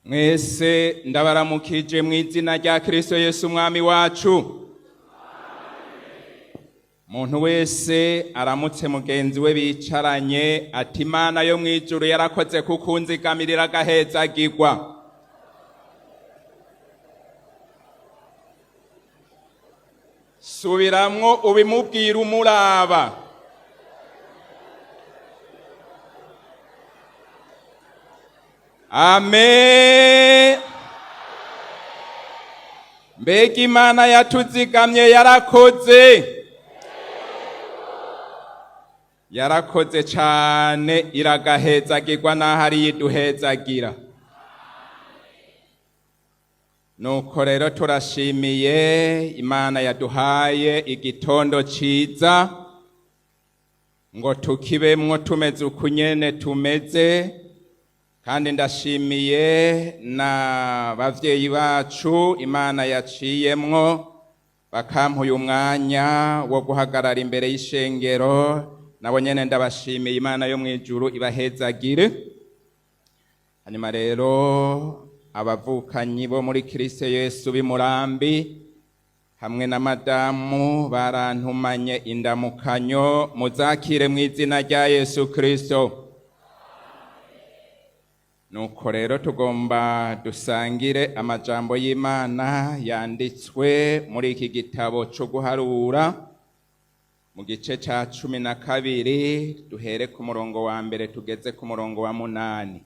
Mwese ndabaramukije mu izina rya Kristo Yesu Umwami wacu. Umuntu wese aramutse mugenzi we bicaranye ati: "Imana yo mu ijuru yarakoze kukunzigamirira agahezagirwa." Subiramwo ubimubwira umuraba. Amen. Mbega Imana yatuzigamye yarakoze, yarakoze cane, iragahezagirwa n'aho ari yiduhezagira. Nuko rero turashimiye Imana yaduhaye igitondo ciza ngo tukibemwo tumeze uku nyene tumeze. Kandi ndashimiye na bavyeyi bacu Imana yaciyemwo bakampa uyu mwanya wo guhagarara imbere y'ishengero. Nabo nyene ndabashimiye, Imana yo mw'ijuru ibahezagire. Hanyuma rero abavukanyi bo muri Kristo Yesu b'iMurambi hamwe na madamu barantumanye indamukanyo, muzakire mu izina rya Yesu Kristo. Nuko rero tugomba dusangire amajambo y'Imana yanditswe muri iki gitabo cyo guharura mu gice ca 12, duhere ku murongo wa mbere tugeze ku murongo wa 8.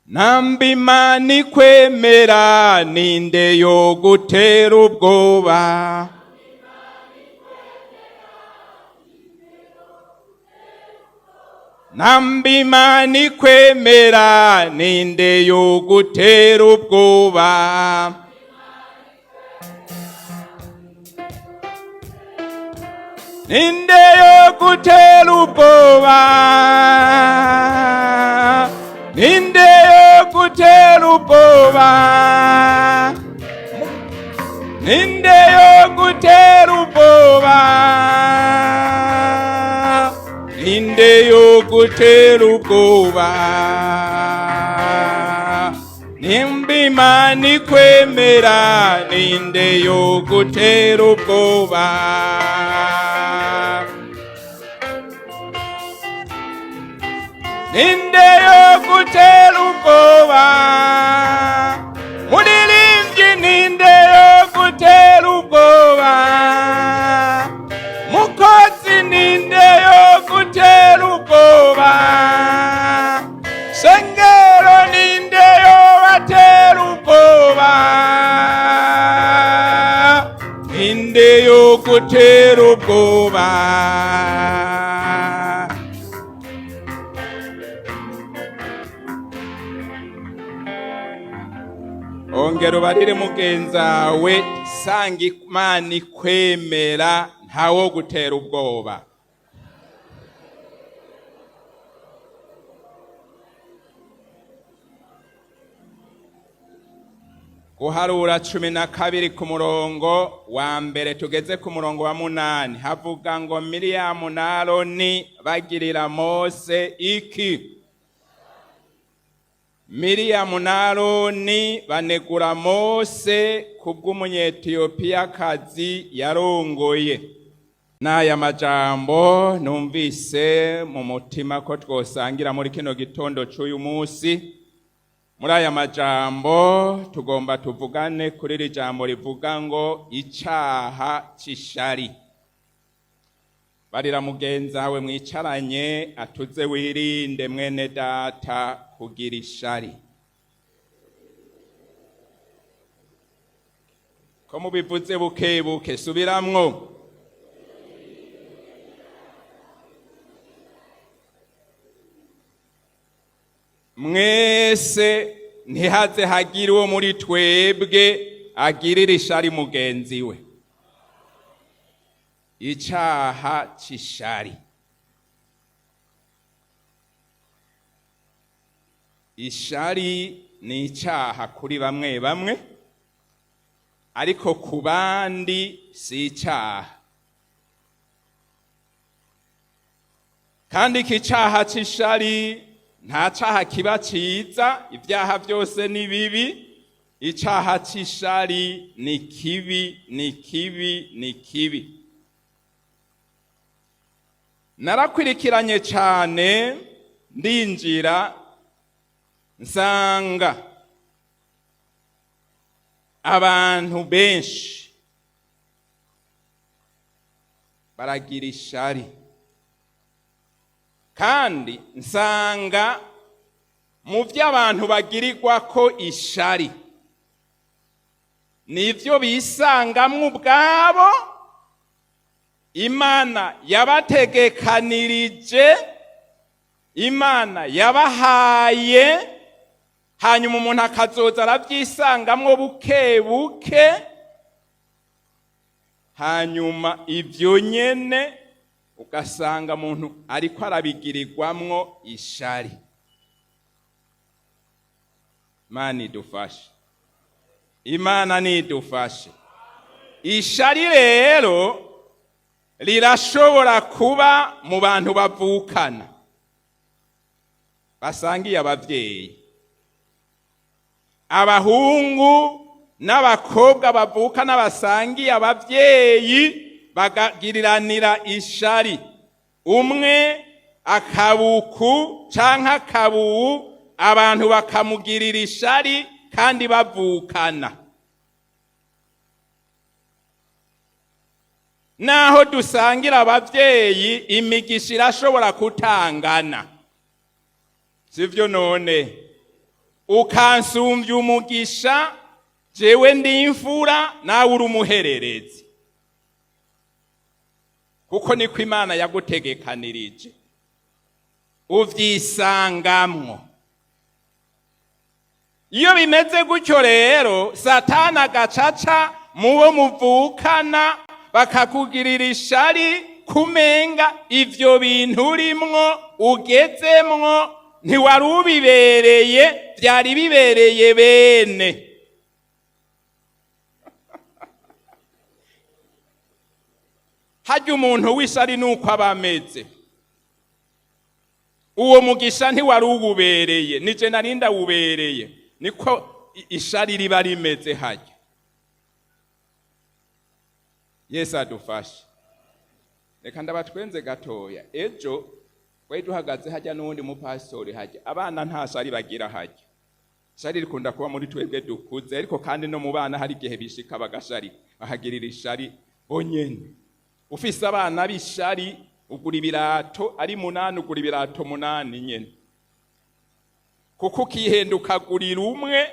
Namba Imana ikwemera, ninde yo gutera ubwoba? Namba Imana ikwemera, ninde yo gutera ubwoba? Ninde yo gutera ubwoba? Ninde yo gutera ubwoba? Ninde yo gutera ubwoba? Ninde yo gutera ubwoba? Nimba Imana ikwemera, ninde yo gutera ubwoba? Ninde yo gutera ubwoba? Muririmbyi, ninde yo gutera ubwoba? Mukozi, ninde yo gutera ubwoba? Sengero, ninde yo batera ubwoba? Ninde yo gutera ubwoba? Ongera ubarire mugenzawe: sanga Imana ikwemera, ntawo gutera ubwoba. Guharura 12 ku murongo wa mbere tugeze ku murongo wa 8, havuga ngo: Miriyamu na Aroni bagirira Mose iki? Miriyamu na Aroni banegura Mose kubw'Umunyetiyopiyakazi yarongoye. N'aya majambo numvise mu mutima ko twosangira muri kino gitondo c'uyu musi. Muri aya majambo tugomba tuvugane kuri iri jambo rivuga ngo icaha c'ishari. Barira mugenzawe mwicaranye atuze: "Wirinde mwene data kugira ishari." Ko mubivuze buke buke? Subiramwo. Mwese ntihaze hagire uwo muri twebwe agirira ishari mugenzi we. Icaha c'ishari. Ishari ni icaha kuri bamwe bamwe, ariko ku bandi si icaha. Kandi iki caha c'ishari Nta caha kiba ciza, ibyaha byose ni bibi. Icaha c'ishari ni kibi, ni kibi, ni kibi. Narakwirikiranye cane, ndinjira nsanga abantu benshi baragira ishari, kandi nsanga mu byo abantu bagirirwa ko ishari nivyo bisangamwo ubwabo. Imana yabategekanirije, Imana yabahaye, hanyuma umuntu akazoza arabyisangamwo buke buke, hanyuma ibyo nyene ugasanga umuntu ariko arabigirirwamwo ishari. Imana idufashe, Imana nidufashe. Ishari rero rirashobora kuba mu bantu bavukana, basangiye abavyeyi, abahungu n'abakobwa bavukana basangiye abavyeyi, bagagiriranira ishari, umwe akabuku canke akabuwu, abantu bakamugirira ishari kandi bavukana. Naho dusangira abavyeyi, imigisha irashobora kutangana, sivyo? None ukansumvya umugisha, jewe ndi imfura, nawe uri umuhererezi, kuko niko Imana yagutegekanirije, uvyisangamwo. Iyo bimeze gutyo rero, Satani agacaca mubo muvukana, bakakugirira ishari, kumenga ivyo bintu urimwo ugezemwo ntiwari ubibereye, vyari bibereye bene. Harya umuntu w'ishari nuko aba ameze. Uwo mugisha ntiwari uwubereye, nije nari ndawubereye. Niko ishari riba rimeze harya. Yesu adufashe. Reka ndabatwenze gatoya. Ejo twari duhagaze hajya n'uwundi mupasitori hajya. Abana nta shari bagira hajya. Shari rikunda kuba muri twebwe dukuze, ariko kandi no mu bana hari igihe bishika bagashari, bahagirira ishari bonyene. Ufise abana b'ishari, ugura ibirato ari 8, ugura ibirato 8 nyene, kuko ukihenda ukagurira umwe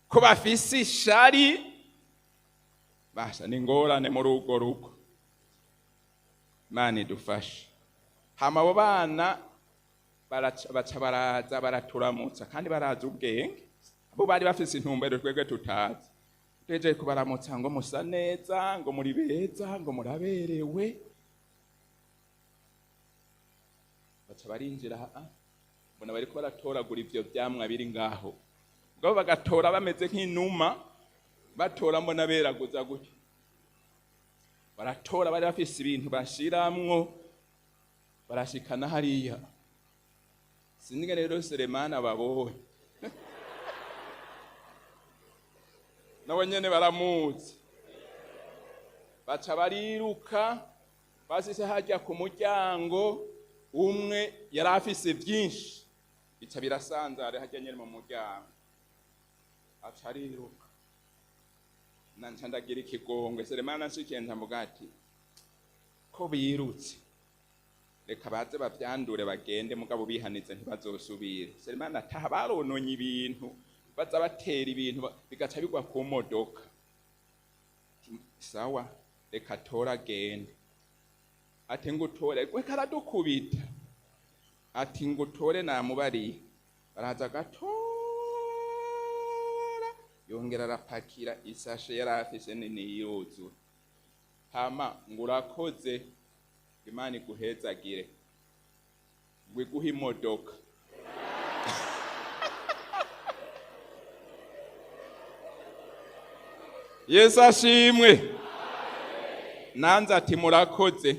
ko bafise ishari, basha ni ingorane muri urwo rugo. Imana idufashe. Hama abo bana baca baraza baraturamutsa, kandi baraza ubwenge, abo bari bafise intumbero twebwe tutazi. Tuhejeje kubaramutsa ngo musa neza, ngo muri beza, ngo muraberewe, baca barinjira, mbona bariko baratoragura ivyo vyamwa biri ngaho, ubwo bagatora bameze nk'inuma, batora mbona beraguza gutyo, baratora, bari bafise ibintu bashiramwo, barashikana hariya. Sinzi rero Selemani babonye, nabo nyene baramuzi, baca bariruka, basise hajya ku muryango. Umwe yari afise vyinshi, bica birasanzare hajya nyene mu muryango, aca ariruka. Nanca ndagira ikigongwe. Selemani anshikiye, ncamuga ati ko birutse, reka baze bavyandure bagende, mugabo bihanize ntibazosubire. Selemani ataha, barononye ibintu, baza batera ibintu bigaca bigwa ku modoka. Sawa, reka tora agende. Ati ngutore, reka aradukubita. Ati ngutore, namubariye. Baraza agatora, yongera arapakira isashe yari afise nini yuzura. Hama ngurakoze, Imana iguhezagire, ngo iguhe imodoka. Yesu ashimwe. Nanze ati murakoze.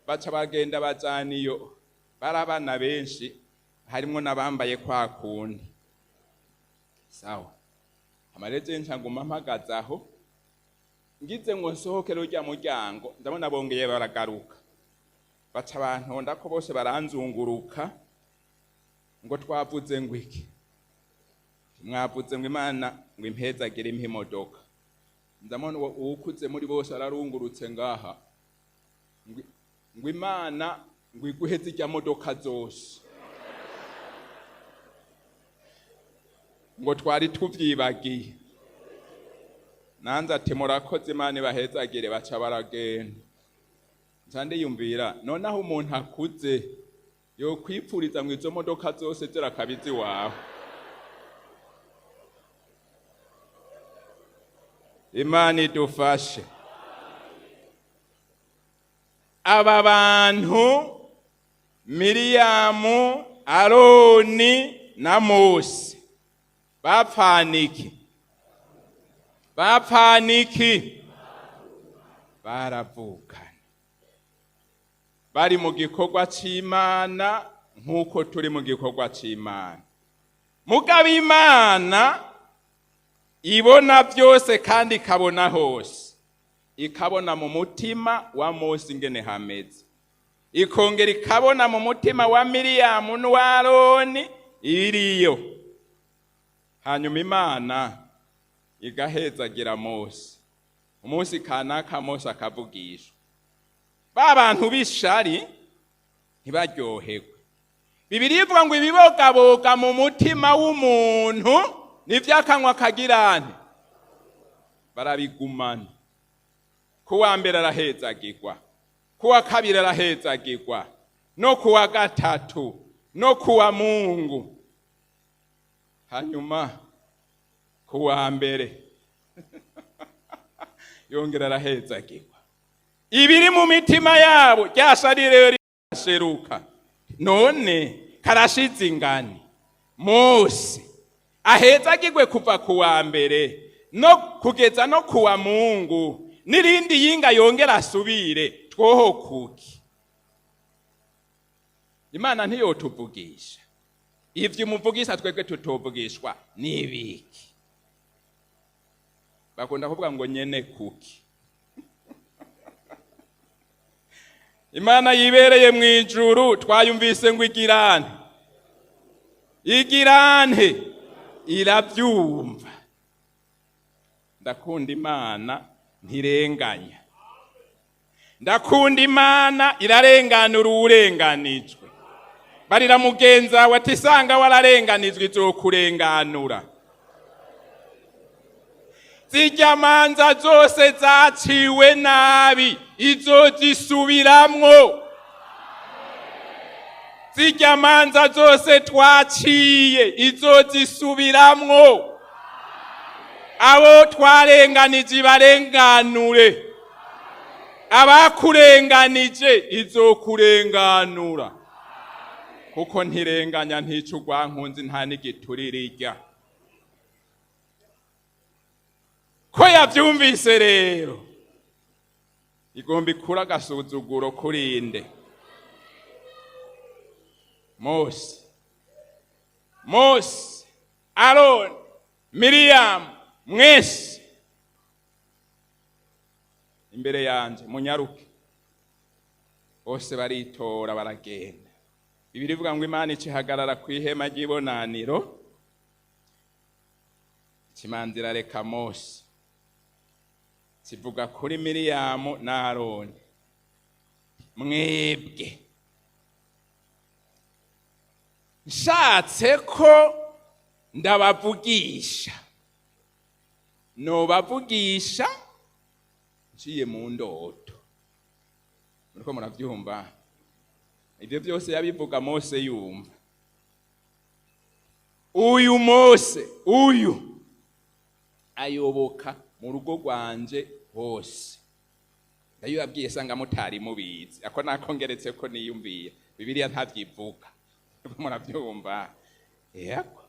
Baca bagenda bajana iyo, bari abana benshi. Harimwo n'abambaye kwa kundi. Sawa, amareze ncanguma mpagaze aho, ngize ngo nsohokere urya muryango, ndabona bongeye baragaruka, baca bantonda ko bose baranzunguruka ngo twavuze ngo iki? Mwavuze ngo Imana ngo impezagire impe imodoka. Ndabona uwukuze muri bose ararungurutse ngaha ngo Imana ngo iguhe zirya modoka zose, ngo twari tuvyibagiye. Nanze ati murakoze, Imana ibahezagire. Baca baragenda. Nca ndiyumvira, noneho umuntu akuze yokwipfuriza ngo izo modoka zose zirakabizi iwawe. Imana idufashe. Aba bantu Miriyamu, Aroni na Mose bapfaniki? Bapfaniki? Baravukana, bari mu gikorwa c'Imana nk'uko turi mu gikorwa c'Imana. Mugabo Imana ibona byose kandi ikabona hose, ikabona mu mutima wa Mose ingene hameze, ikongera ikabona mu mutima wa Miriyamu n'uwa Aroni iriyo. Hanyuma Imana igahezagira Mose. Umunsi kanaka Mose akavugishwa, ba bantu b'ishari ntibaryoherwe. Bibiliya ivuga ngo ibibogaboga mu mutima w'umuntu n'ivy'akanwa kagirane barabigumana. Kuwa mbere arahezagirwa, kuwa kabiri arahezagirwa, no kuwa gatatu, no kuwa Mungu. Hanyuma kuwa mbere yongera arahezagirwa. Ibiri mu mitima yabo ryashari rero rirasheruka. None karashize ingani, Mose ahezagirwe kuva kuwa mbere no kugeza no kuwa Mungu, n'irindi yinga yongera asubire, twoho kuki? Imana ntiyotuvugisha? Ivyo umuvugisha twebwe tutovugishwa n'ibiki? Bakunda kuvuga ngo nyene kuki. Imana yibereye mu ijuru twayumvise ngo igirane, igirane, irabyumva. Ndakunda Imana ntirenganya, ndakunda Imana irarenganura uwurenganijwe. Barira mugenza we ati sanga wararenganijwe, izokurenganura. Zirya manza zose zaciwe nabi izozisubiramwo. Zirya manza zose twaciye izozisubiramwo. Abo twarenganije ibarenganure, abakurenganije izokurenganura, kuko ntirenganya, ntica urwankunzi, nta n'igiturire irya. Ko yavyumvise rero, igomba ikura agasuzuguro kurinde Mose. Mose, Aroni, Miriyamu, mwese imbere yanje munyaruke. Bose baritora baragenda. Bibiliya ivuga ngo Imana icihagarara kw'ihema ry'ibonaniro, ikimanza irareka Mose, kivuga kuri Miriyamu na Aroni: mwebwe nshatse ko ndabavugisha, nobavugisha nciye mu ndoto. Muriko muravyumva? Ivyo byose yabivuga Mose yumva. Uyu Mose uyu ayoboka mu rugo rwanje hose. Ndabibabwiye sanga mutari mubizi, ako nakongeretse ko niyumviye, Bibiliya ntavyivuga. Muravyumva? Yego.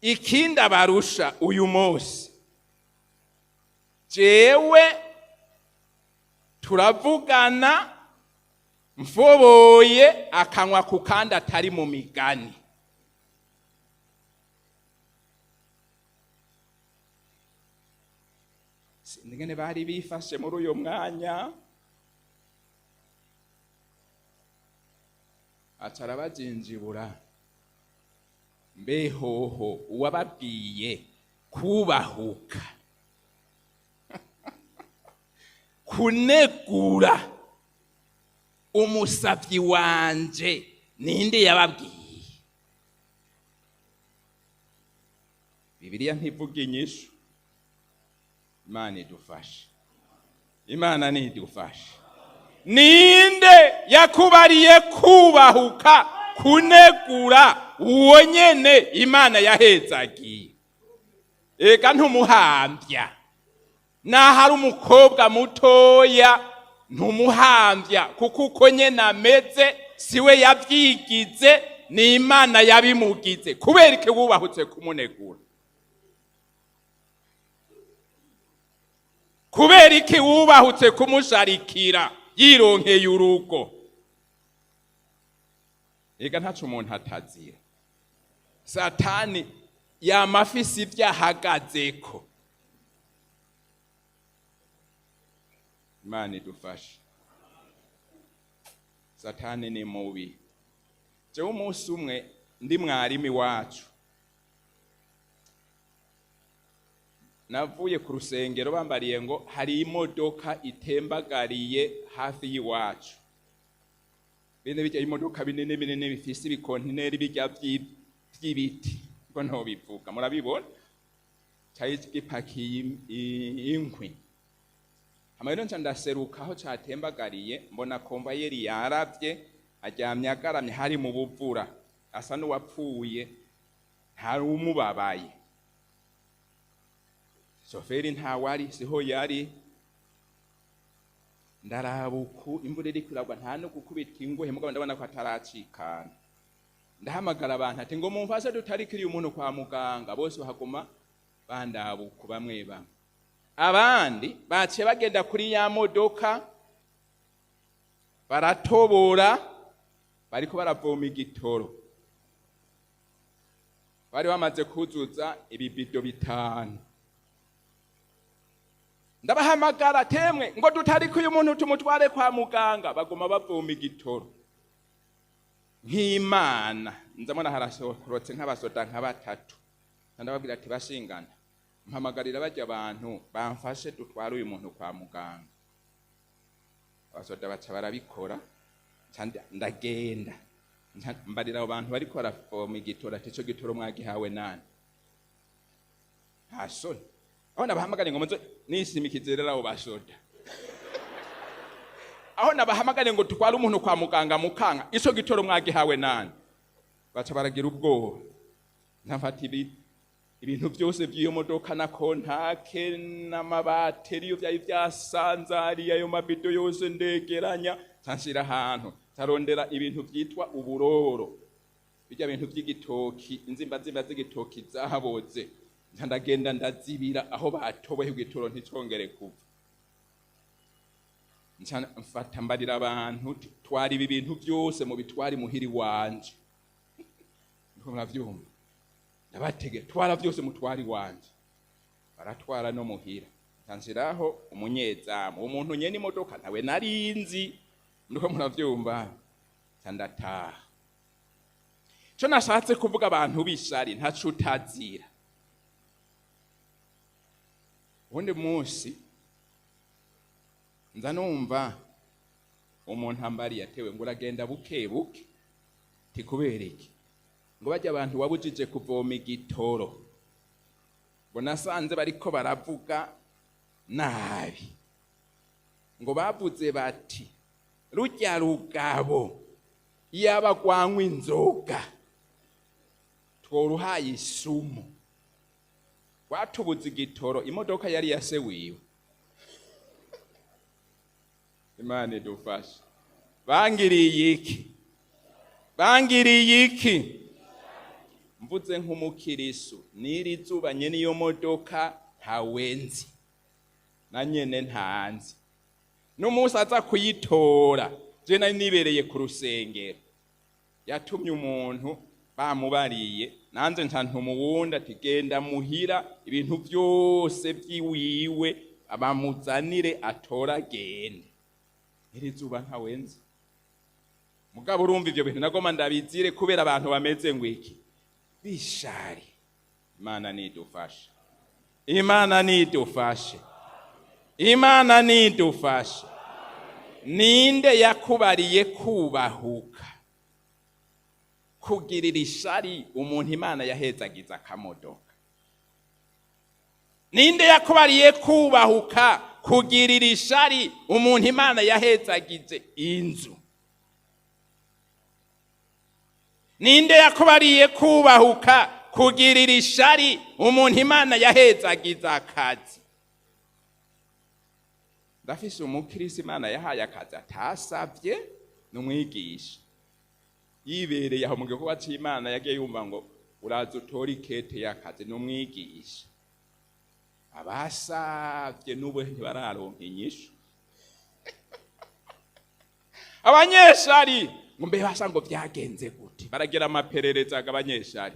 Ikindi abarusha uyu Mose, jewe turavugana Mfoboye akanwa ku kandi atari mu migani. Sinzi ingene bari bifashe muri uyo mwanya. Aca arabajinjibura. Mbehoho uwababwiye kubahuka, kunegura umusavyi wanje, ninde yababwiye? Bibiliya ntivuga inyishu. Imana idufashe, Imana nidufashe. Ninde yakubariye kubahuka kunegura uwo nyene Imana yahezagiye? Ega ntumuhambya, naho ari umukobwa mutoya ntumuhambya, kuko uko nyene ameze siwe yavyigize, ni Imana yabimugize. Kubera iki wubahutse kumunegura? Kubera iki wubahutse kumusharikira yironkeye urugo? Ega ntaco umuntu atazira. Satani yama afise ivyo ahagazeko. Imana idufashe. Satani ni mubi. Jewe umunsi umwe ndi mwarimu iwacu, navuye ku rusengero bambariye ngo hari imodoka itembagariye hafi y'iwacu. Bene bijya imodoka binini binini bifise ibikontineri bijya vy'ibiti, ngo ntobivuga murabibona, cari gipakiye inkwi. Hama rero nca ndaseruka aho catembagariye, mbona komvayeri yaravye aryamye agaramye, hari mu buvura, asa n'uwapfuye, ntawumubabaye. Shoferi ntawari, siho yari. Ndaraba uku imvura iriko iragwa, nta no gukubita ingohe, mugabo ndabona ko ataracikana. Ndahamagara abantu ati ngo mumfashe dutarikiriye umuntu kwa muganga. Bose bahaguma bandaba uku, bamwe bamwe, abandi baciye bagenda kuri ya modoka baratobora, bariko baravoma igitoro. Bari bamaze kuzuza ibibido 5. Ndabahamagara temwe ngo dutarike uyu muntu tumutware kwa muganga, baguma bavoma igitoro nk'Imana. Nzamona harasohotse nk'abasoda nka batatu, ndababwira ati bashingana, mpamagarira bajya abantu bamfashe dutware uyu muntu kwa muganga. Abasoda baca barabikora, ndagenda mbarira abo bantu bariko baravoma igitoro ati ico gitoro mwagihawe nani? Nta soni. Aho nabahamagariye ngo muze nishimikize rero abo basoda, aho nabahamagariye ngo tutware umuntu kwa muganga mukanga, ico gitoro mwagihawe nani? Baca baragira ubwoba. Nkamfata ibintu byose by'iyo modoka na kontake n'amabateri iyo vyari vyasanzariye, ayo mabido yose ndegeranya, nshira ahantu, ntarondera ibintu vyitwa uburoro, bijya bintu vy'igitoki, inzimbazimba z'igitoki zahaboze, ndagenda ndazibira aho batoboye igitoro nticongere kuva. Mfata mbarira abantu twari ibi bintu byose mu bitwari muhiri wanje. Ndiko muravyumva, ndabatege twara byose mutwari wanje, baratwara no muhira. Nshiraho umunyezamu, umuntu nyene imodoka ntawe narinzi. Ndiko muravyumva, ndataha. Ico nashatse kuvuga, abantu b'ishari ntaco utazira. Uwundi munsi nza numva umuntu ambariye atewe ngo uragenda buke buke, ti kubera iki? Ngo bajya abantu wabujije kuvoma igitoro, ngo nasanze bariko baravuga nabi, ngo bavuze bati rujya rugabo iyaba rwanywa inzoga tworuhaye isumu, rwatubuze igitoro, imodoka yari yase wiwe. Imana idufashe. Bangiriye iki? Bangiriye iki? Mvuze nk'umukirisu, n'iri zuba nyene iyo modoka ntawenzi na nyene ntanzi, n'umunsi aza kuyitora Je nari nibereye ku rusengero, yatumye umuntu bamubariye, nanze nca ntuma uwundi ati genda muhira ibintu byose by'iwiwe bamuzanire atora agende. Iri zuba ntawenze. Mugabo urumva ivyo bintu nagoma ndabizire kubera abantu bameze ngo iki bishari. Imana nidufashe, Imana nidufashe, Imana nidufashe. Ninde yakubariye kubahuka kugirira ishari umuntu Imana yahezagiza akamodoka? Ninde yakubariye kubahuka kugirira ishari umuntu Imana yahezagize inzu? Ninde yakubariye kubahuka kugirira ishari umuntu Imana yahezagize akazi? Ndafise umukirisi Imana yahaye akazi atasavye, n'umwigisha yibereye aho mu gikorwa c'Imana, yagiye yumva ngo uraza utore ikete y'akazi, n'umwigisha. Abasavye n'ubu ntibararonka inyishu. Abanyeshari ngo mbe basa ngo vyagenze gute, baragira amaperereza abanyeshari.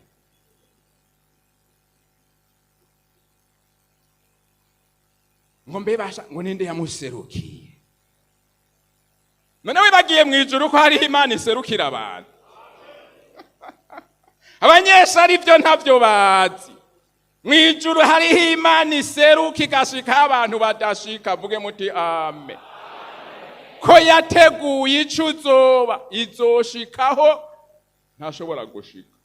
Ngo mbe basha ngo ninde yamuserukiye? None wibagiye mw'ijuru ko hariho Imana iserukira abantu? Abanyeshari ivyo ntavyo bazi. Mw'ijuru hariho Imana iseruka igashika abantu badashika. Vuge muti amen. Ko yateguye ico uzoba, izoshikaho ntashobora gushika.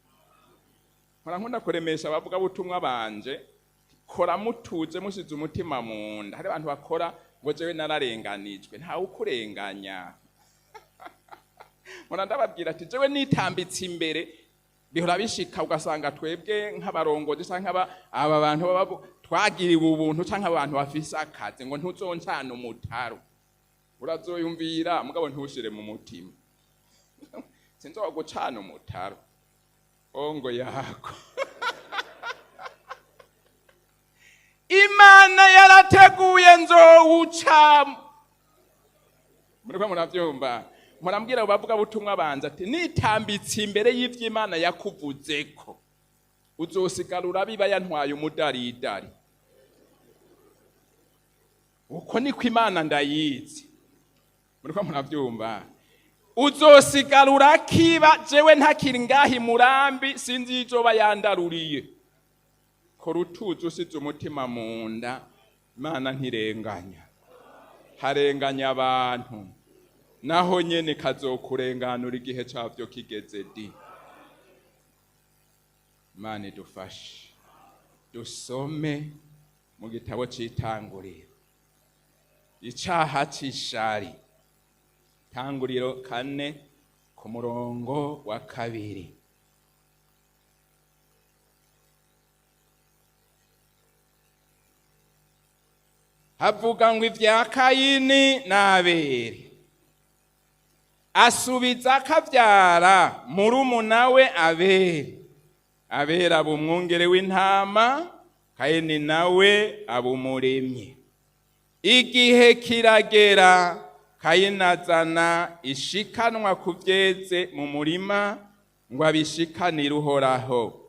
Nkora nkunda kuremesha abavuga butumwa banje, kora mutuze musize umutima mu nda. Hari abantu bakora ngo jewe nararenganijwe, ntawe ukurenganya. Nkora ndababwira ati jewe nitambitse imbere, bihora bishika ugasanga twebwe nk'abarongozi canke aba bantu twagiriwe ubuntu canke abantu bafise akazi ngo ntuzoncana umutaro. Urazoyumvira mugabo ntushire mu mutima. Sinzogucana umutaro. Ongo yako. Imana yarateguye nzowucamo. Muriko muravyumva? Murambwira abo bavuga butumwa banza ati nitambitse imbere y'ivy'Imana yakuvuzeko, uzosigara urabiba yantwaye umudaridari. Uko niko Imana ndayizi. Muriko muravyumva? Uzosigara urakiba, jewe ntakiri ngahi murambi, sinzi izoba yandaruriye. Kora utuzi usize umutima mu nda. Imana ntirenganya, harenganya abantu, naho nyene kazokurenganura igihe cavyo kigeze di. Imana idufashe. Dusome mu gitabo c'Itanguriro, icaha c'ishari. Tanguriro 4 ku murongo wa 2. Havuga ngo ivya Kayini n'Abeli. Asubiza akavyara murumuna we Abeli. Abeli aba umwungere w'intama, Kayini nawe aba umurimyi. Igihe kiragera, Kayini azana ishikanwa ku vyeze mu murima ngo abishikanire Uhoraho.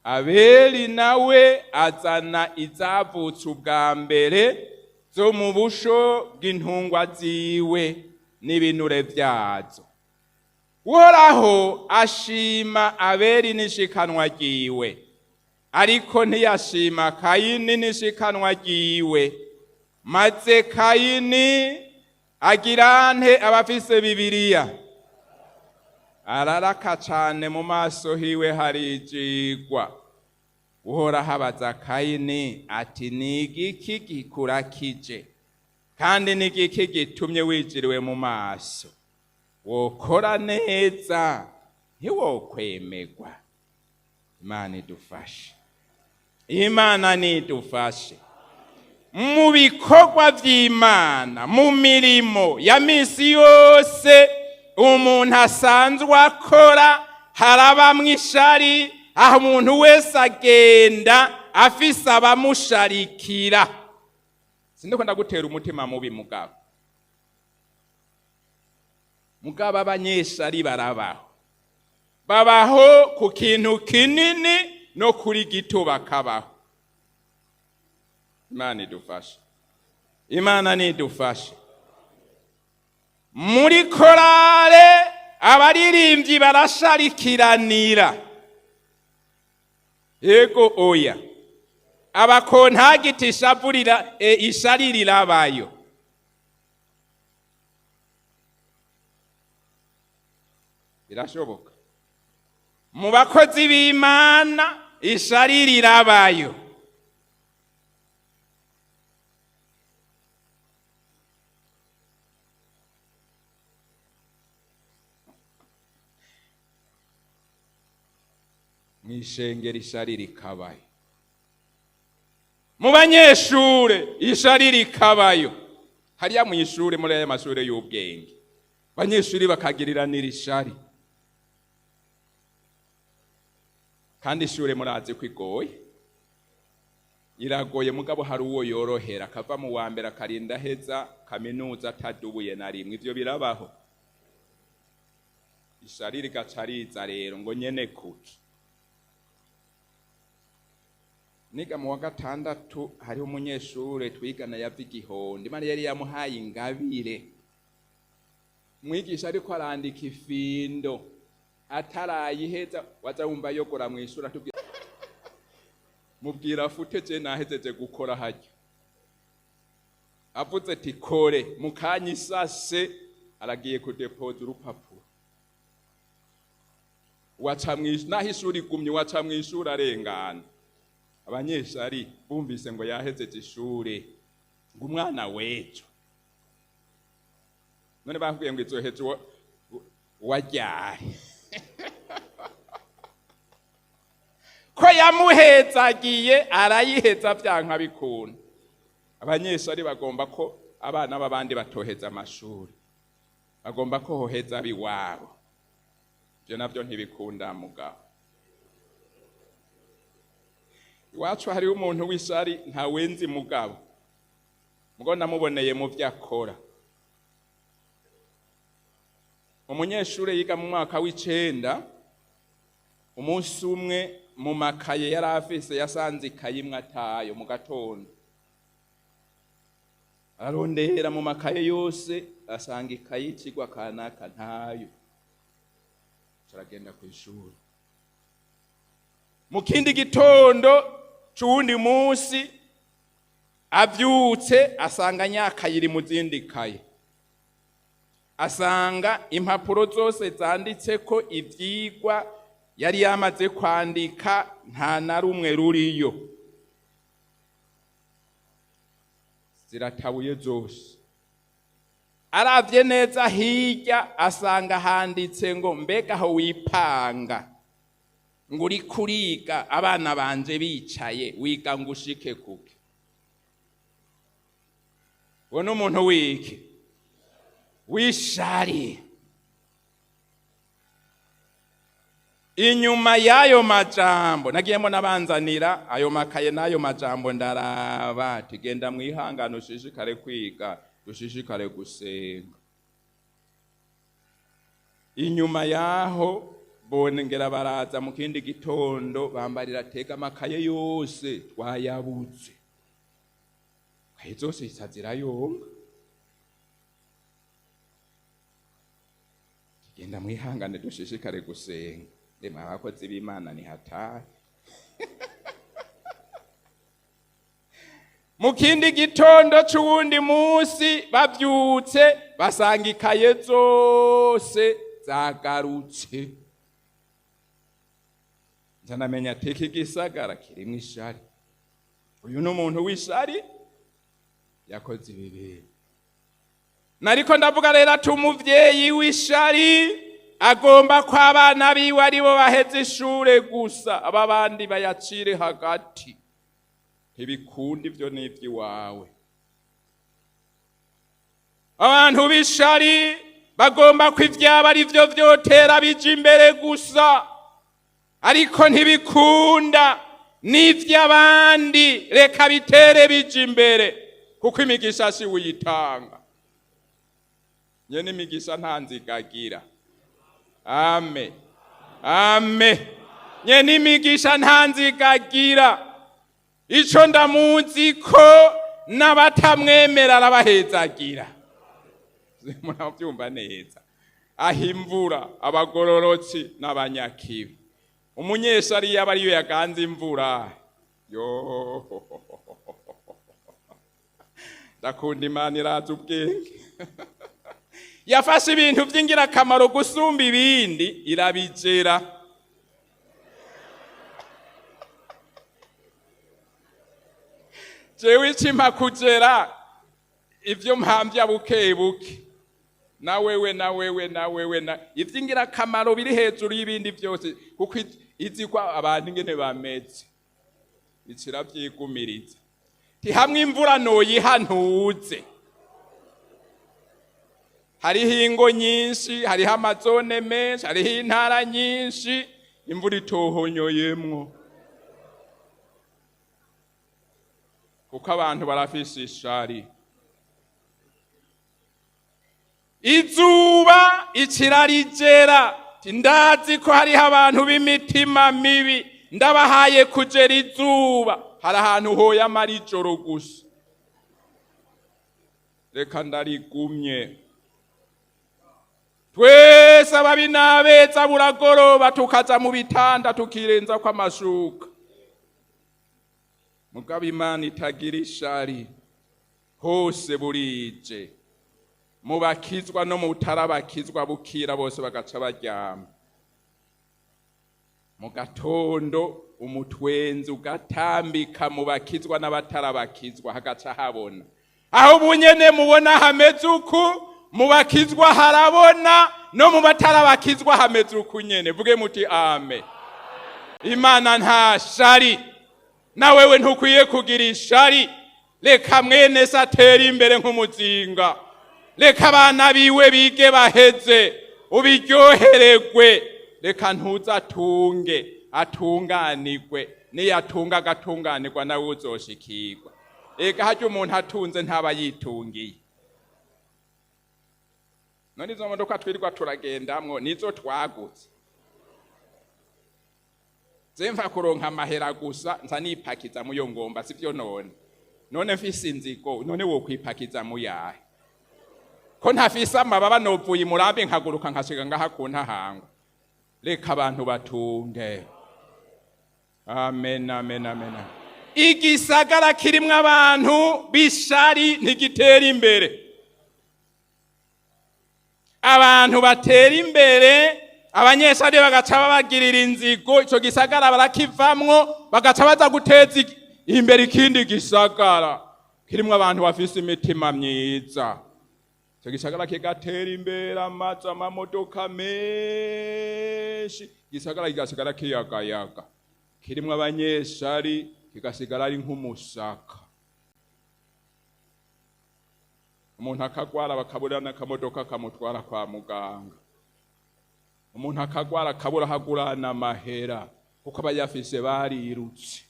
Abeli nawe azana izavutse ubwa mbere zo mu busho bw'intungwa ziwe n'ibinure vyazo. Uhoraho ashima Abeli n'ishikanwa ryiwe, ariko ntiyashima Kayini n'ishikanwa ryiwe. Maze Kayini agira nte? Abafise Bibiliya araraka cane, mu maso hiwe harijigwa. Uhoraho abaza Kayini ati ni igiki gikurakije, kandi ni igiki gitumye wijiriwe mu maso? Wokora neza ntiwokwemegwa. Imana idufashe, Imana nidufashe mu bikorwa vy'Imana, mu mirimo ya misi yose umuntu asanzwe akora harabamwo ishari, aho umuntu wese agenda afise abamusharikira. Sindiko ndagutera umutima mubi mugabo. Mugabo abanyeshari barabaho, babaho ku kintu kinini no kuri gito bakabaho. Imana idufashe, Imana nidufashe. Muri korale abaririmbyi barasharikiranira, yego oya? Abakontagiti ishavurira ishari rirabayo. Birashoboka. Mu bakozi b'Imana ishari rirabayo. Mw'ishengero ishari rikabayo, mu banyeshure ishari rikabayo. Hariya mw'ishure, muri aya mashure y'ubwenge, abanyeshuri bakagiriranira ishari. Kandi ishure murazi ko igoye, iragoye. Mugabo hari uwo yorohera, akava mu wa mbere akarinda aheza kaminuza atadubuye na rimwe. Ivyo birabaho. Ishari rigaca riza rero ngo nyene kuki. Niga mu wa gatandatu, hariho umunyeshure twigana yava Igihondo. Imana yari yamuhaye ingabire. Mwigisha ariko arandika ifindo, atarayiheza waza wumva yogora mw'ishuri, atubwira mubwira afute, je nahejeje gukora harya. Avuze ati kore, mu kanya isase aragiye kudepoza urupapuro. Waca mw'ishuri, naho ishuri igumye, waca mw'ishuri arengana. Abanyeshuri bumvise ngo yahejeje ishure, ngo umwana w'ejo. None bakubwiye ngo izoheza waryari ko yamuhezagiye arayiheza vyanka bikunda. Abanyeshuri bagomba ko abana b'abandi batoheza amashuri, bagomba ko hoheza abiwabo. Ivyo navyo ntibikunda. Mugabo iwacu hariho umuntu w'ishari, ntawenzi, mugabo mugo namuboneye mu vyo akora. Umunyeshure yiga mu mwaka w'icenda, umunsi umwe mu makaye yari afise yasanze ikaye imwe atayo. Mu gatondo ararondera mu makaye yose, asanga ikaye y'ikigwa kanaka ntayo. Aragenda kw'ishuri. Mu kindi gitondo c'uwundi munsi avyutse, asanga nyakaye iri mu zindi kaye, asanga impapuro zose zanditseko ivyigwa yari yamaze kwandika nta na rumwe ruriyo, ziratabuye zose. Aravye neza hirya, asanga handitse ngo mbega aho wipanga ngo uri kuriga abana banje bicaye, wiga ngo ushike kuke? Uwo ni umuntu wiki? W'ishari. Inyuma y'ayo majambo nagiyemo nabanzanira ayo makaye n'ayo majambo, ndaraba tugenda mwihangane, ushishikare kwiga, dushishikare gusenga. Inyuma yaho bongera baraza mu kindi gitondo, bambarira tega amakaye yose twayabuze, kaye zose zirayonga. Tugenda mwihangane, dushishikare gusenga. Emwe, abakozi b'Imana ni hatari. Mu kindi gitondo c'uwundi munsi bavyutse, basanga ikaye zose zagarutse. Nza ati iki gisagara kirimwo ishari, uyu ni umuntu w'ishari yakoze ibi bintu. Nariko ndavuga rero ati umuvyeyi w'ishari agomba ko abana biwe aribo baheze ishure gusa, aba bandi bayacire hagati. Ntibikunda, ivyo n'ivy'iwawe. Abantu b'ishari bagomba ko ivyaba ari vyo vyotera bija imbere gusa, ariko ntibikunda, n'ivy'abandi reka bitere bija imbere, kuko imigisha si uyitanga. Nyene imigisha nta nzigagira. Amen. Amen. Nyene imigisha nta nzigagira. Ico ndamuzi ko n'abatamwemera arabahezagira. Murabyumva neza. Aho imvura abagororotsi n'abanyakibi. Umunyeshari yaba ariyo yaganze imvura. Yo. Ndakunda Imana iraza ubwenge. Yafashe ibintu by'ingirakamaro gusumba ibindi irabijera. Jewe ikimpa kugera ivyo mpamvya buke buke. Na wewe na wewe na wewe na ivy'ingirakamaro biri hejuru y'ibindi byose, kuko izi ko abantu ingene bameze. Ikiravyigumiriza. Ti hamwe imvura noyihantuze. Hariho ingo nyinshi, hariho amazone menshi, hariho intara nyinshi, imvura itohonyoyemwo. Kuko abantu barafise ishari. Izuba ikirarijera. Ndazi ko hariho abantu b'imitima mibi, ndabahaye kugera izuba. Hari ahantu hoyamara ijoro gusa. Reka ndarigumye. Twese ababi n'abeza buragoroba tukaza mu bitanda tukirenza ko amashuka. Mugabo Imana itagira ishari, hose burije. Mu bakizwa no mu butarabakizwa bukira bose bagaca baryama. Mu gatondo umutwenzi ugatambika mu bakizwa n'abatarabakizwa hagaca habona. Aho bunyene mubona hameze uku, mu bakizwa harabona, no mu batarabakizwa hameze uku nyene. Vuge muti amen. Imana nta shari. Na wewe ntukwiye kugira ishari. Reka mwene se atere imbere nk'umuzinga. Reka abana biwe bige baheze, ubiryohererwe. Reka ntuzatunge, atunganirwe. Niyatunga agatunganirwa nawe uzoshikirwa. Ega harya umuntu atunze ntaba yitungiye. None izo modoka twirirwa turagendamwo nizo twagutse. Zemva kuronka amahera gusa nza nipakiza muyo ngomba, sivyo none? None mfise inzigo, none wokwipakiza muyahe? Ko ntafise amababa novuye imurambi nkaguruka nkashika ngaha ku ntahangwa. Reka abantu batunge. Amen, amen, amen. Igisagara kirimwo abantu b'ishari ntigitera imbere. Abantu batera imbere, abanyeshari bagaca babagirira inzigo, ico gisagara barakivamwo, bagaca baza guteza imbere ikindi gisagara kirimwo abantu bafise imitima myiza. Ico gisagara kigatera imbere, amazu, amamodoka menshi, igisagara kigasigara kiyagayaga. Kirimwo abanyeshari kigasigara ari nk'umusaka. Umuntu akagwara bakabura n'akamodoka kamutwara kwa muganga. Umuntu akagwara akabura ahagurana amahera kuko abayafise barirutse.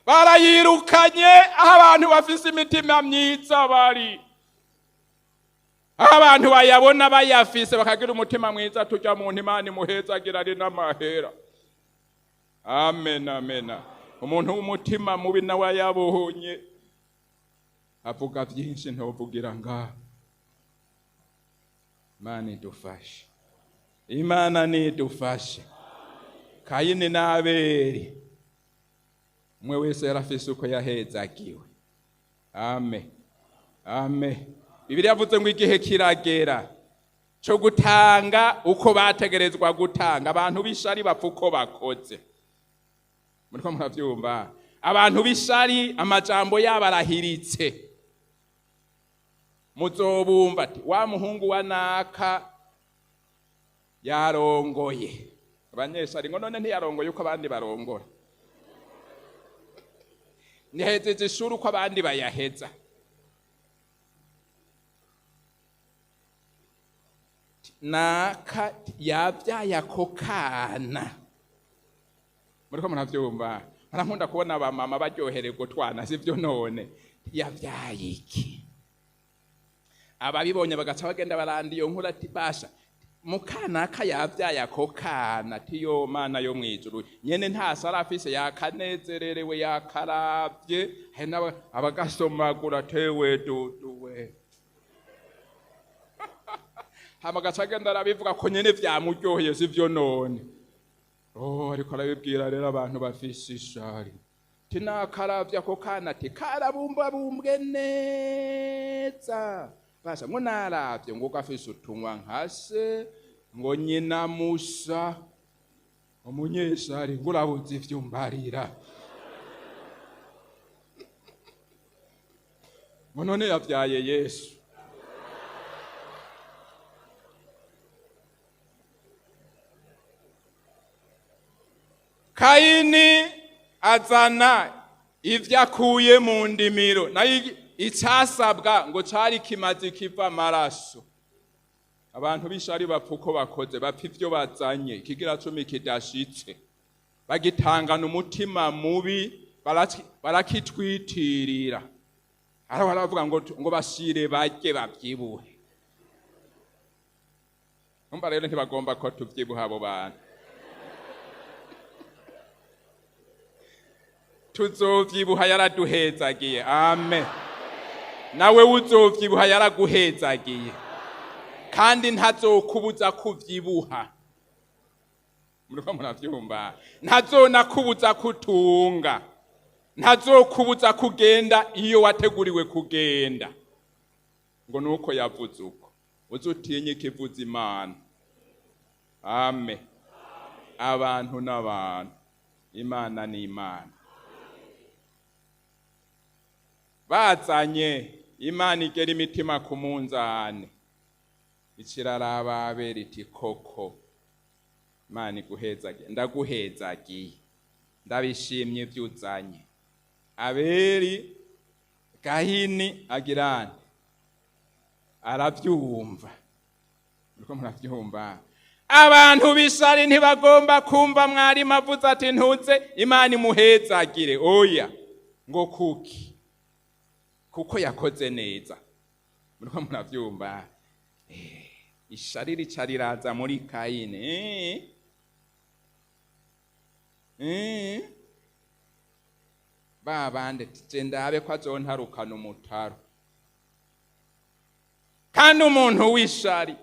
Barayirukanye aho abantu bafise imitima myiza bari. Aho abantu bayabona bayafise bakagira umutima mwiza, tujya mu Imana imuhezagira ari n'amahera. Amen, amen. Umuntu w'umutima mubi nawe ayabonye avuga byinshi ntovugira ngaha. Imana idufashe. Imana nidufashe. Kayini na Abeli, umwe wese yarafise uko yahezagiwe. Amen. Amen. Bibiliya yavuze ngo igihe kiragera cyo gutanga uko bategerezwa gutanga. Abantu b'ishari bapfa uko bakoze. Muriko muravyumva? Abantu b'ishari amajambo yabo arahiritse. Muzobumva ati wa muhungu wa naka yarongoye. Abanyeshari ngo none ntiyarongoye uko abandi barongora. Nihejeje ishuri uko abandi bayaheza. Naka yabyaye ako kana. Muriko muravyumva? Murankunda kubona abamama baryohererwa utwana, sivyo none? Yavyaye iki? Ababibonye bagaca bagenda baranda iyo nkuru ati basha mukanaka yavyaye ako kana, tiyo Mana yo mwijuru nyene nta sara afise, yakanezererewe, yakaravye. Hari abagasomagura tewe duduwe, hama agaca agenda arabivuga ko nyene vyamuryoheye, sivyo none? Oh, ariko arabibwira rero abantu bafise ishari, tinakaravye ako kana, ati karabumbabumbwe neza basha, ngo naravye ngo gafise utunwa nkase, ngo nyina musa umunyeshari, ngo urabuze ivyo umbarira, ngo none yavyaye Yesu. Kayini azana ivyo akuye mu ndimiro, nayo icasabwa ngo cari kimaze kiva amaraso. Abantu b'ishari bapfa uko bakoze, bapfa ivyo bazanye, ikigira cumi kidashitse bagitangana umutima mubi, barakitwitirira. Hariho baravuga ngo bashire barye babyibuhe. Umva rero, ntibagomba ko tuvyibuha abo bantu. Tuzovyibuha yaraduhezagiye, amen. Nawe uzovyibuha yaraguhezagiye, kandi ntazokubuza kuvyibuha. Muriko muravyumva? Ntazonakubuza kutunga, ntazokubuza kugenda iyo wateguriwe kugenda, ngo nuko yavuze uko. Uzutinye ikivuza Imana, amen. Abantu n'abantu, Imana ni Imana. Bazanye, Imana igera imitima ku munzane, ikiraraba Abeli iti koko Imana iguhezagiye, ndaguhezagiye, ndabishimye ivyo uzanye. Abeli, Gahini agirane aravyumva. Muriko muravyumva? Abantu b'ishari ntibagomba kumva mwarimu avuze ati ntuze, Imana imuhezagire. Oya, ngo kuki? Kuko yakoze neza. Muriko muravyumva? Ishari rica riraza muri Kayini. Ba bande je ndabe ko azontarukana umutaro. Kandi umuntu w'ishari,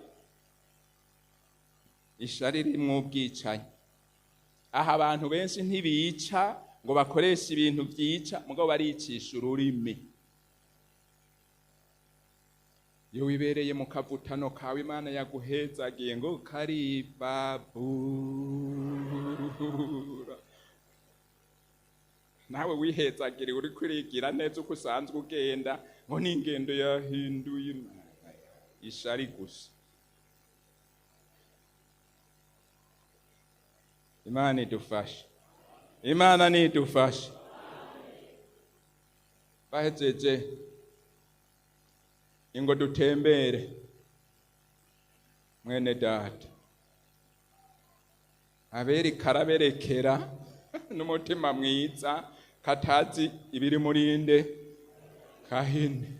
ishari rimwe ubwicanyi. Aha abantu benshi ntibica ngo bakoreshe ibintu vyica, mugabo baricisha ururimi. Iyo wibereye mu kavutano kawe Imana yaguhezagiye, ngo karibabura, nawe wihezagiriye, uri kurigira neza uko usanzwe ugenda, ngo n'ingendo yahinduye. Imana ishari gusa. Imana idufashe, Imana nidufashe. Bahejeje ingo dutembere, mwene data. Abeli karaberekera n'umutima mwiza, katazi ibiri murinde Kahini.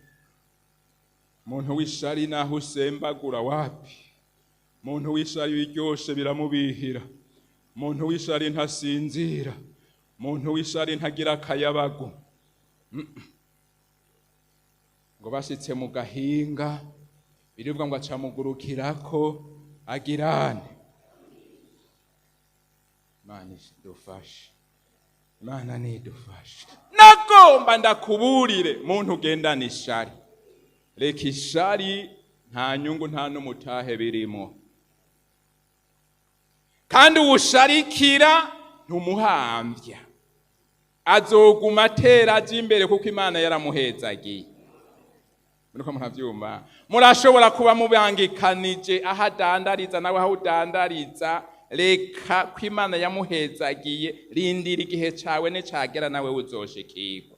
Muntu w'ishari naho usembagura wapi, muntu w'ishari biryoshe biramubihira, muntu w'ishari ntasinzira, muntu w'ishari ntagira akayabagu. Ngo bashitse mu gahinga, biribwa ngo acamugurukirako agirane. Imana idufashe, Imana nidufashe. Nagomba ndakuburire muntu ugendana ishari, reka ishari, nta nyungu nta n'umutahe birimo. Kandi uwusharikira ntumuhamvya, azoguma atera aja imbere kuko Imana yaramuhezagiye. Muriko muravyumva? Murashobora kuba mubangikanije aho adandariza nawe aho udandariza, reka ko Imana yamuhezagiye, rindira igihe cawe nicagera nawe uzoshikirwa.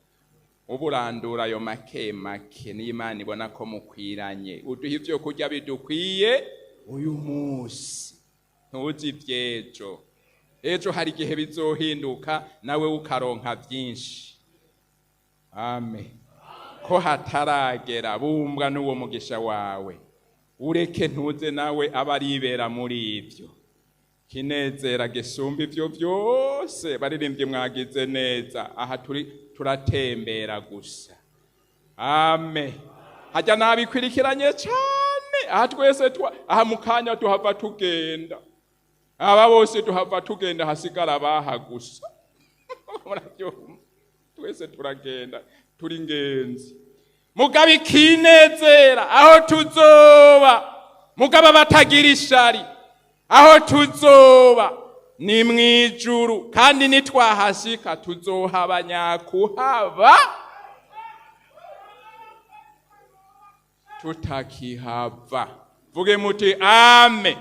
Ubu urandura ayo make make, niyo Imana ibona ko mukwiranye. Uduha ivyo kurya bidukwiye uyu munsi, ntuzi ivy'ejo. Ejo hari igihe bizohinduka nawe ukaronka vyinshi. Amen. Ko hataragera, bumbwa n'uwo mugisha wawe, ureke ntuze nawe aba aribera muri ibyo. Kinezera gisumba ivyo vyose. Baririmbye, mwagize neza. Aha turi turatembera gusa. Ame hajya nabikwirikiranye cane. Aha twese aha mu kanya tuhava tugenda, aba bose tuhava tugenda, hasigara abaha gusa. Muravyumva, twese turagenda, turi ingenzi. Mugabo ikinezera aho tuzoba, mugabo abatagira ishari, aho tuzoba ni mwijuru, kandi nitwahashika tuzohaba nyakuhaba, tutakihava. Vuge muti ame.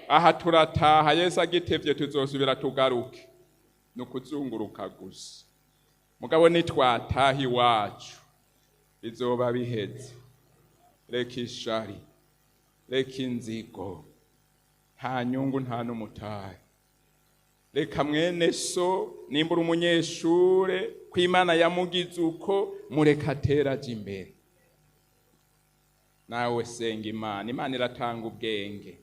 Aha turataha, Yesu agitevye tuzosubira tugaruke, ni ukuzunguruka gusa. Mugabo nitwataha iwacu bizoba biheze. Reka ishari, reka inzigo, nta nyungu, nta n'umutahe. Reka mwene so, nimba uri umunyeshure, ko Imana yamugize uko, mureka ateraje imbere. Nawe senga Imana, Imana iratanga ubwenge.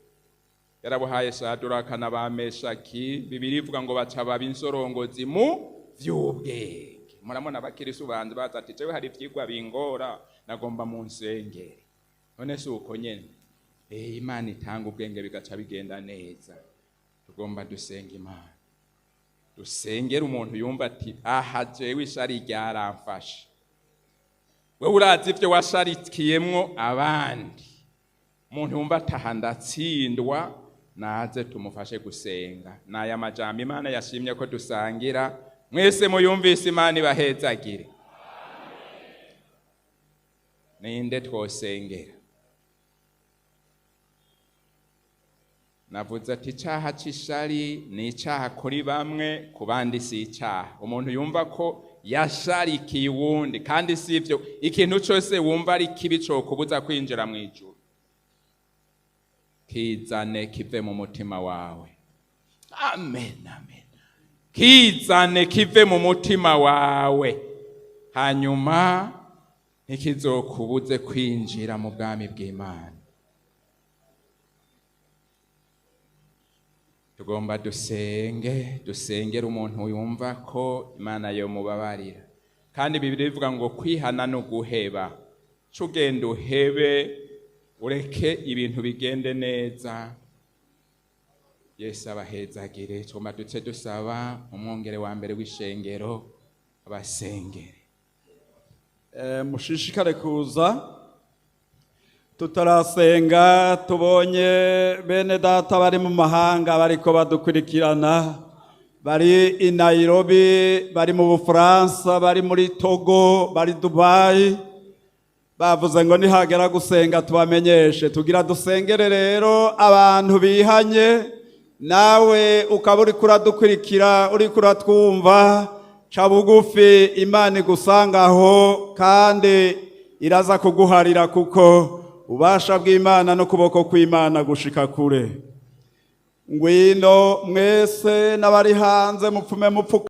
Yarabuhaye Shaduraka na ba Meshaki. Bibiri ivuga ngo baca baba insorongozi mu vy'ubwenge. Murabona abakirisu banze baza ati: "Jewe hari ivyigwa bingora, nagomba mu nsengere." None si uko nyene? Imana itanga ubwenge, bigaca bigenda neza. Tugomba dusenga Imana, dusengere umuntu yumva ati: "Aha jewe ishari ryaramfashe." Wewe urazi ivyo washarikiyemwo abandi. Umuntu yumva ataha ndatsindwa, naze tumufashe gusenga. N'aya majambo Imana yashimye ko dusangira. Mwese muyumvise, Imana ibahezagire. Ninde twosengera? Navuze ati icaha c'ishari ni icaha kuri bamwe, ku bandi si icaha. Umuntu yumva ko yasharikiye uwundi, kandi si ivyo, ikintu cose wumva ari kibi cokubuza kwinjira mu ijuru, kizane kive mu mutima wawe. Amen, amen. Kizane kive mu mutima wawe, hanyuma ntikizokubuze kwinjira mu bwami bw'Imana. Tugomba dusenge, dusengere umuntu yumva ko Imana yomubabarira. Kandi Bibiri bivuga ngo kwihana no guheba. Ca ugenda uhebe, ureke ibintu bigende neza. Yesu abahezagire. Tugomba duce dusaba umwongere wa mbere w'ishengero abasengere. Mushishikare kuza. Tutarasenga, tubonye bene data bari mu mahanga bariko badukurikirana, bari i Nairobi, bari mu Bufaransa, bari muri Togo, bari Dubai. Bavuze ngo nihagera gusenga tubamenyeshe. Tugira dusengere rero abantu bihanye. Nawe ukaba uriko uradukurikira, uriko uratwumva, ca bugufi, Imana igusangaho kandi iraza kuguharira, kuko ubasha bw'Imana n'ukuboko kw'Imana gushika kure. Ngwino mwese n'abari hanze, mupfume mupfuka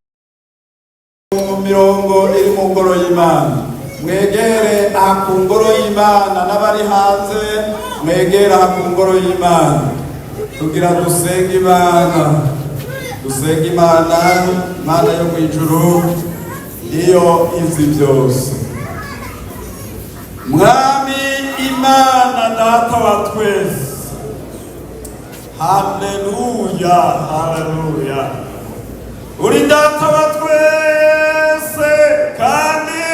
mu mirongo iri mu ngoro y'Imana, mwegere aha ku ngoro y'Imana. N'abari hanze mwegere aha ku ngoro y'Imana. Tugira dusenge Imana, dusenge Imana, Imana yo mu ijuru, niyo izi byose. Mwami Imana Data wa twese, haleluya, haleluya. Uri Data wa twese kandi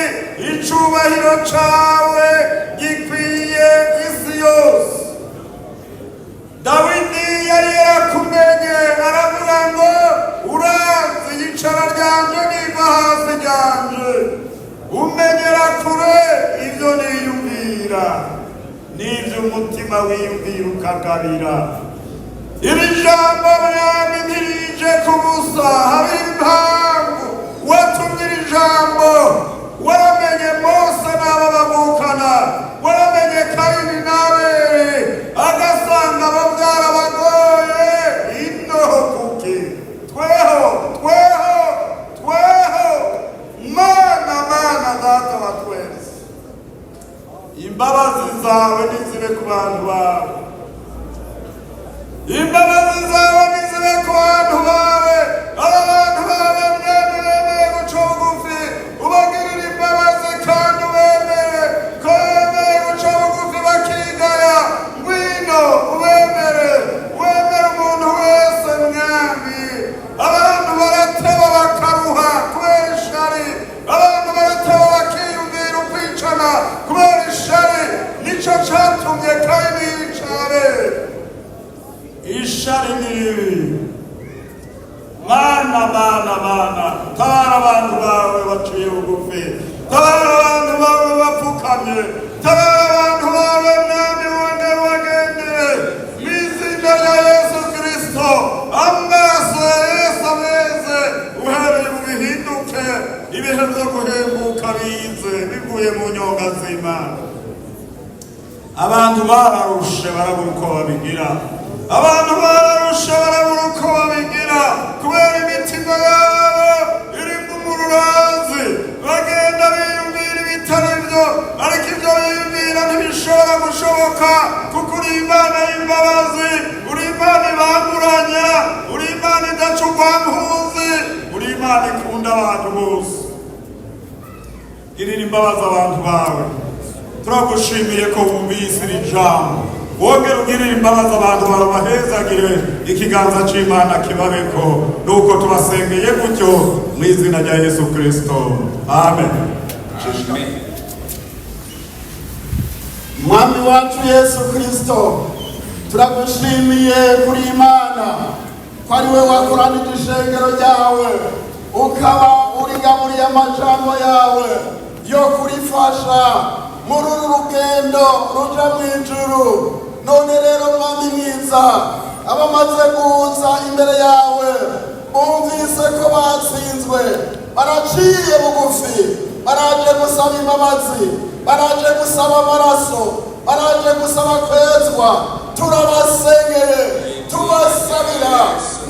icubahiro cawe gikwiye isi yose. Dawidi yari yarakumenye, aravuga ngo: "Urazi iyicara ryanje niva hasi ryanje, umenyera kure ibyo niyumvira n'ibyo umutima wiyumvira ukagabira." Iri jambo, Mwami, ntirije ku busa. Hari impamvu watumye iri jambo. Waramenye Mose n'abo bavukana, waramenye Kayini n'Abeli, agasanga bo byarabagoye. Inoho kuki tweho, tweho, tweho? Mana, Mana Data. Ishari ni ribi. Mana, Mana, Mana, tabara abantu bawe baciye bugufi, tabara abantu bawe bapfukamye, tabara abantu bawe, Mwami wange, wagendere mu izina rya Yesu Kristo. Amaraso ya Yesu ameze uhereye mu bihinduke, ibihe byo guhembuka bize bivuye mu nyonga z'Imana. Abantu bararushe, barabura uko babigira. Abantu bararushe, barabura uko babigira, kubera imitima yabo irimo umururazi. Bagenda biyumvira ibitari byo, ariko ibyo biyumvira ntibishobora gushoboka, kuko uri Imana y'imbabazi, uri Imana ibanguranya, uri Imana idaca urwampuzi, uri Imana ikunda abantu bose. Girira imbabazi abantu bawe. Turagushimiye ko wumvise iri jambo. Wongere ugirire imbabazi abantu bawe, bahezagire, ikiganza c'Imana kibabeko. Nuko tubasengeye gutyo mu izina rya Yesu Kristo, amen. Amen. Mwami wacu Yesu Kristo, turagushimiye kuri Imana, ko ari we wakoranije ishengero ryawe, ukaba urigaburiye amajambo yawe yo kurifasha muri uru rugendo ruja mu ijuru. None rero, Mwami mwiza, abamaze kuza imbere yawe bumvise ko batsinzwe, baraciye bugufi, baraje gusaba imbabazi, baraje gusaba amaraso, baraje gusaba kwezwa. Turabasengeye, tubasabira.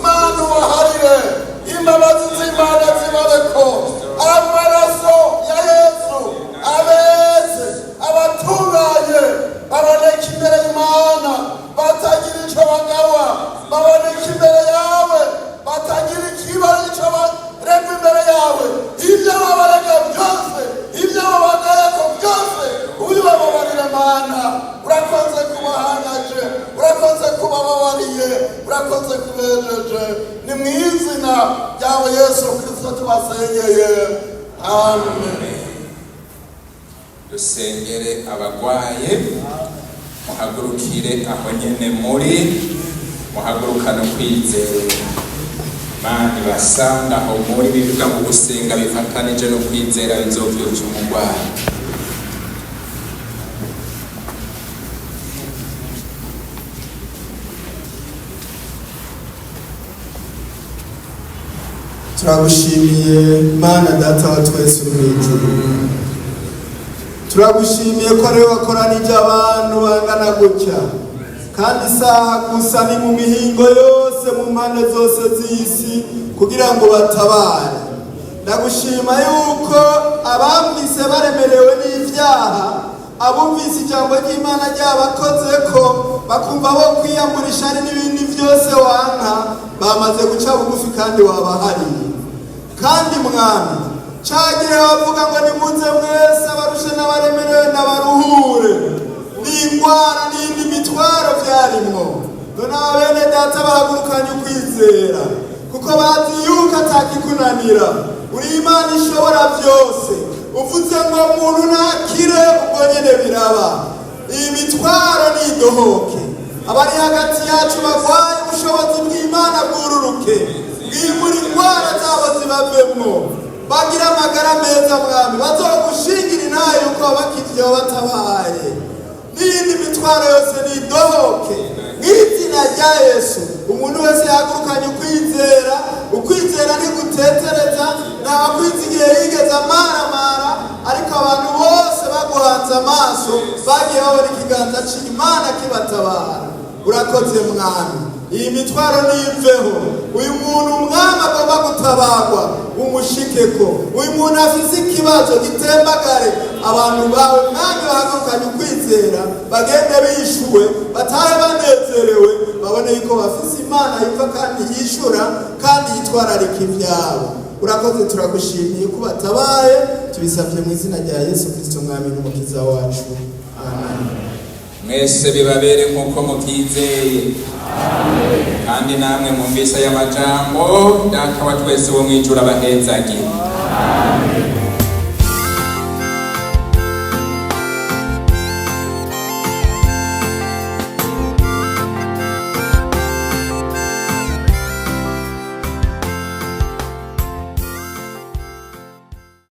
Mana, ubaharire, imbabazi z'Imana zibabeko, amaraso ya Yesu abeze, abatunganye, baboneka imbere y'Imana batagira icyo bagawa, baboneka imbere yawe batagira ikibazo icyo baregwa imbere yawe. Ibyo babarega byose, ibyo babagayako byose, ubibababarire. Mana, urakoze kubahanaje, urakoze kubababariye, urakoze kubejeje. Ni mu izina ryawe Yesu Kristo tubasengeye, amen. Dusengere abagwaye. Muhagurukire aho nyene muri, muhagurukane ukwizera. Mana ibasanga aho muri. Bivuga mu gusenga bifatanije no kwizera bizovyutsa umugwayi. Turagushimiye, Mana Data wa twese uri mu ijuru. Turagushimiye ko ariwe wakoranije abantu bangana gutya, kandi isaha gusa ni mu mihingo yose, mu mpande zose z'isi, kugira ngo batabare. Ndagushima yuko abumvise baremerewe n'ibyaha, abumvise ijambo ry'Imana ryabakoze ko bakumva bo kwiyambura ishari n'ibindi byose wanka, bamaze guca bugufi kandi wabahariye. Kandi Mwami, cagihe bavuga ngo: "Nimuze mwese abarushe n'abaremerewe, n'abaruhure", n'ingwara n'indi mitwaro vyarimwo. None aba bene data bahagurukanye ukwizera, kuko bazi yuko atakikunanira. Uri Imana ishobora byose. Uvuze ngo muntu nakire, ubwo nyene biraba. Iyi mitwaro nidohoke. Abari hagati yacu barwaye, ubushobozi bw'Imana bwururuke, bwimura indwara zabo, zibavemwo, bagira amagara meza. Mwami, bazogushingira intahe yuko wabakijije, wabatabaye. N'iyindi mitwaro yose nidohoke mw'izina rya Yesu. Umuntu wese yahagurukanye ukwizera, ukwizera ntigutetereza. Ntabakwizigiye yigeze amaramara, ariko abantu bose baguhanze amaso bagiye babona ikiganza c'Imana kibatabara. Urakoze, Mwami. Iyi mitwaro niveho. Uyu muntu, Umwami, agomba gutabarwa, umushikeko. Uyu muntu afise ikibazo gitembagare. Abantu bawe, Mwami, bahagurukanye ukwizera, bagende bishuwe, batahe banezerewe, babone yuko bafise Imana yumva kandi yishura kandi yitwararika ivyabo. Urakoze, turagushimiye ko batabaye. Tubisabye mu izina rya Yesu Kristo, Mwami n'Umukiza wacu, amen. Mwese bibabere nk'uko mubyizeye. Kandi namwe mwumvise aya majambo, Data wa twese wo mw'ijuru abahezagire.